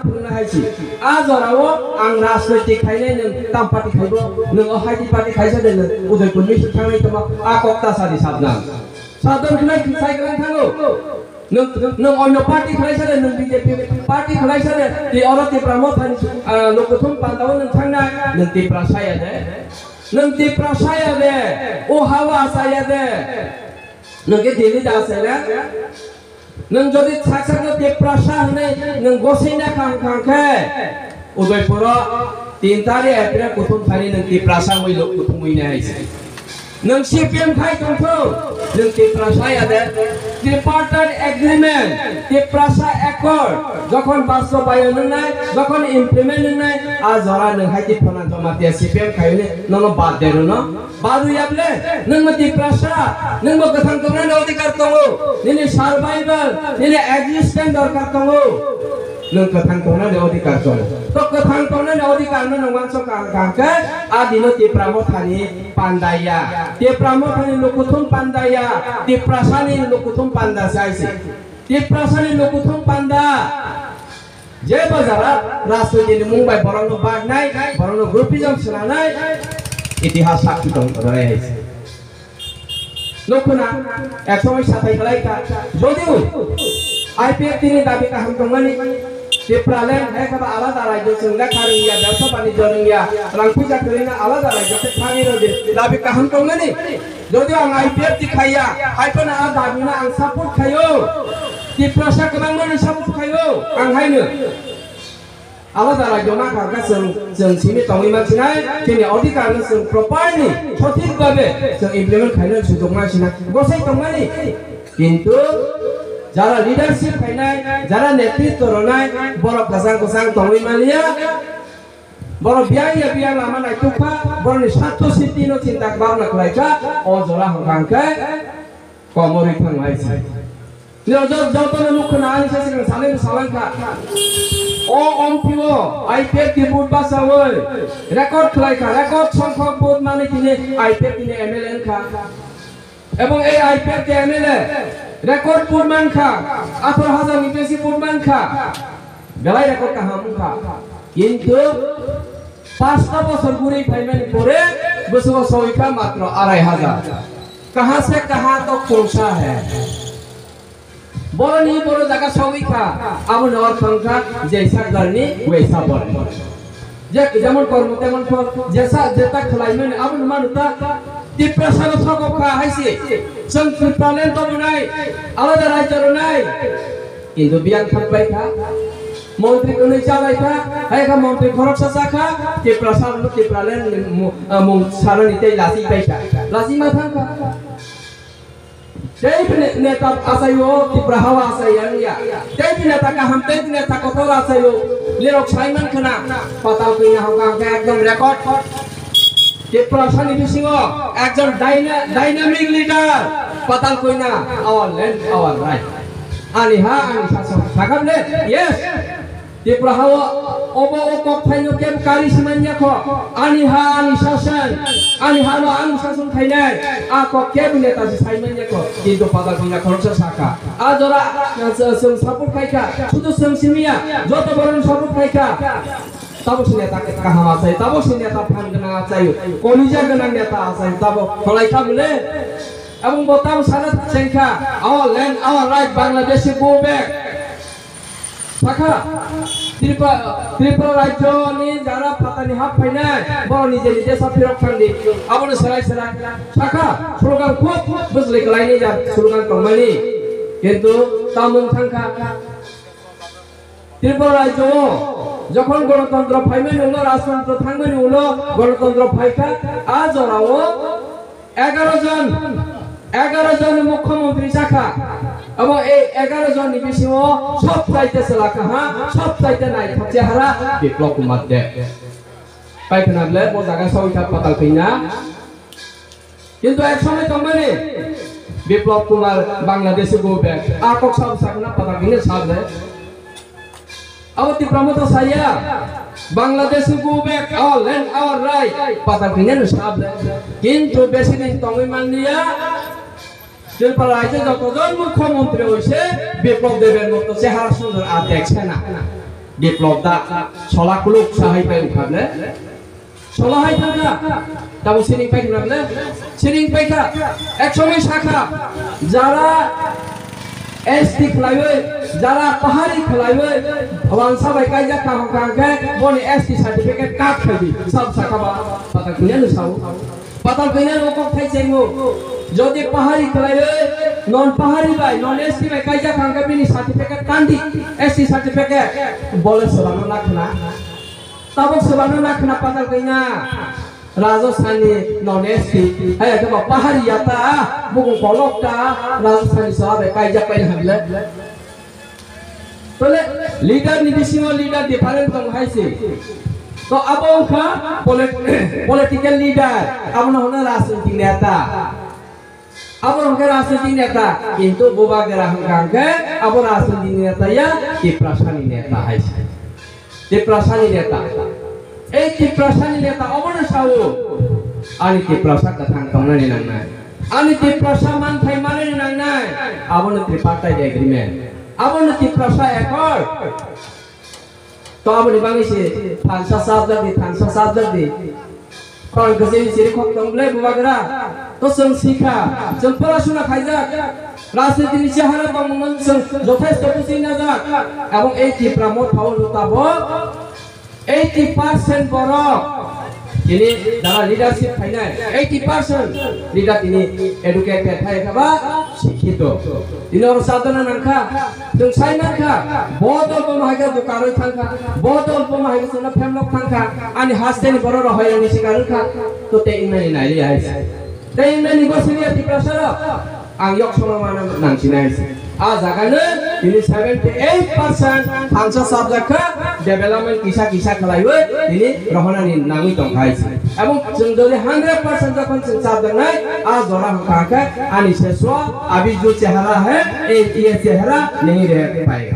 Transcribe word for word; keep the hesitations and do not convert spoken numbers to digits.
Phunukna hai si. A jorao ang rajnoitik khainai nwng tam party khaibo, nwng o haiti party khaisa de nwng Udaipur ni si thangnai tongma a kok ta sadi sabnang. Sabdan khlai sai khlai thango. Nwng, nwng onyo party khlaisa de, nwng B J P party khlaisa de, tei oro Tipra Mothani, ah, Lokuthum Pandao nwng thangnai, nwng Tiprasa ya de. Nwng Tiprasa ya de, o hawa sa ya de. Nwng khe Delhi da sa ya de. Nwng jodi sak sakno Tiprasa hwnwi nwng gosina kha hwnkha hwnkhe, Udaipuro tin tarik April kuthum thani nwng Tiprasa wngwi lo kuthumwi nai hai se. Nwng C P M khai tongthung, nwng Tiprasa ya de. Tripartite Agreement, Tiprasa Accord, jokhon bastobayon wngnai, jokhon implement wngnai, a jora nwng hai Tipra Jamatia C P M khai hwnwi nono bad de rwno. Baru ya ble, nwng bo Tiprasa, nwng bo kwthang tongnani odhikar tongo, nini survival, nini existence dorkar tongo. Nwng kwthang tongnani odhikar tongo. To kwthang tongnani odhikar no nwng wansok kha, kha, kha, a dino Tipra Mothani pandaya. Tipra Mothani Lokuthum pandaya. Tiprasani Lokuthum panda sai se. Tiprasani Lokuthum panda. Je bajara rajniti ni mung bai borokno baknai, borokno groupism swnanai, itihas sakhi tong rwai hai se. Nukhuna, ek somoi sathai khlai kha, jodiu I P F T ni dabi kaham tongmani, Tipraland hai khe ba alada rajyo chwng lekha rwngya, bebsa banijyo rwngya, rang puisa kwrwina alada rajyo khe thangwi rwdi, dabi kaham tongmani. Jodi ang I P F T khaiya, hai phano a dabi no ang support khaio. Tiprasa kwbangma no support khaio, ang haino. Alada rajyo ma kha kha chwng, chwng simi tongwi ma sinai, chini odhikar no chwng properly, sothik babe chwng implement khaina sujok ma sinai, gosai tongmani. Kintu jara leadership khainai, jara netritwo rwnai, borok kwchang kwchang tongwi maliya. Borok biyang ya biyang lama naituk kha, borokni sartho siddhi no chinta bhabna khlai kha, o jora hwnkha hwnkhe komorwi thang lai se. Niro jot-, jotono nuk khna ani se swkang salai salang kha. O omphi o I P F T vote bachawi record khlai kha, record songkhok vote mani tini I P F T ni M L A wngkha. Ebong ei I P F T M L A record vote mankha, atharo hajar ni besi vote mankha, belai record kaham wngkha. Kintu pasta bosor guri phaimani pore bwswgo sawikha matro arai hajar. Kaha se kaha to kungsa hai. Boroni boro jaga sawikha, abo norok thangkha, jaisa garni waisa borni. Je, jemon kormo temon phol, jesa, jeta khlaimani, abo no manu ta, Tiprasa no sokok kha, hai se, chwng Tipraland tongmani, alada rajyo rwnai, kintu biyang thangbai kha, montri kwnwi chalai kha, hai kha montri khoroksa cha kha, Tiprasa no Tipraland ni mu-, ah, mung sanani tei lasi pai kha, lasi ma thang kha. Tei bini neta achaio, Tipra hao achai ya wngya. Tei bini neta kaham, tei bini neta kotor achaio. Nirok saiman khna, patal twina hokha hokha ekdom record. Tiprasani bisingo ekjon dyna-, dynamic leader, patal twina, our land, our right. Ani ha, ani sason. Sakam le? Yes. Tipra hao obo o kok phaino kebo kari simanya kho. Ani ha ani sason, ani ha no ang sason khainai. A kok kebo neta se saimanya kho. Kintu patal punya khoroksa saka. A jora, ah, chwng support khaikha. Sudu chwng simiya. Joto borok support khaikha. Tabo se neta kaham achai, tabo se neta phan gwnang achai. Kolija gwnang neta achai. Tabo kholai kha bole. Abong bo tabo sana chengkha. Our land, our right, Bangladesh go back. Sakha, Tripura, Tripura rajyoni jara phatani hap phainai, borok nije nije sa phirok thangdi. Abono serai serai. Sakha, slogan khub bwsli kwlaini ja slogan tongmani. Kintu tamung thangkha. Tripura rajyo o jokhon gorotontro phaimani ulo, rajtontro thangmani ulo, gorotontro phaikha, a jorao Egaroh jon, egaroh jon mukhyamantri chakha. Abo ei egaroh jonni bisingo sobchaite chwla kaha, sobchaite naithok chehara Biplab Kumar Deb. Paithana ble bo jaga sawikha patal twina. Kintu ek somoi tongmani Biplab Kumar Bangladeshi go back. A kok sab sakna patal twina sable. Abo Tipra Motha saya, Bangladesh go back, our land, our right. Patal kanya no sab le. Kintu besi din tongwi manliya. Tripura rajyo joto jon mukhyamantri oise Biplab Debber moto chehara sundor ar dekhse na. Biplop da sola kuluk sahai pai ukhable. Sola hai thangkha. Tamo sining pai khna ble? Sining pai kha. Ek somoi sakha. Jara S T khlaiwi, jara pahari khlaiwi, wansa bai kaijak kaham kaham khe boni S T certificate cut khaidi. Sab sakha ba pata kuya no sao. Patal kainan o kok thai chengo. Jodi pahari khlaiwi, non pahari bai, non S T bai kaijak hangkhe bini certificate kandi, S T certificate. Bole swbangno nakhna. Tabuk swbangno nakhna patal kaina. Rajasthani non S T. Hai khe ba pahari yata, bukung kolok ta, Rajasthani sala bai kaijak pai hamle. Tole leader ni bisingo leader different tong hai se. To abo wngkha polit-, political leader, abo no hono rajnitik neta. Abo wngkha rajnitik neta, kintu bubagra hwnkha hwnkhe abo rajnitik neta ya, Tiprasa ni neta hai se. Tiprasa ni neta. Ei Tiprasa ni neta obo no sao. Ani Tiprasa kwthang tongnani nangnai. Ani Tiprasa manthai manani nangnai. Abono Tripartite Agreement. Abono Tiprasa Accord. To aboni bagwi se thansa sabjak di, thansa sabjak di. Khorang kwchwi siri khok tong ble bubagra. To chwng sikha, chwng porasuna khaijak. Rajniti ni chehara tongmung chwng jothesto buchi najak. Ebong ei Tipra Motha o tabok eighty percent borok tini jara leadership khainai, eighty percent leader tini educated hai kha ba sikhito. Tini oro sadhana nangkha, chwng sai mankha, bo dol bo mahai khe dukarwi thangkha, bo dol bo mahai khe chwngno phemlok thangkha, ani hasteni borok rok hoyangni sikar wngkha, to tei wngnani naili hai se. Tei wngnani gosini ya Tiprasa rok. Ang yok sono mana nangsinai se. A jaga no tini seventy eight percent thansa sabjak kha, development kisa kisa khlaiwi tini rohonani nangwi tong khai se. Ebong chwng jodi hundred percent jokhon chwng sabjaknai, a jora hwnkha khe ani seswa abiju chehara hai, ei ye chehara nini re pai.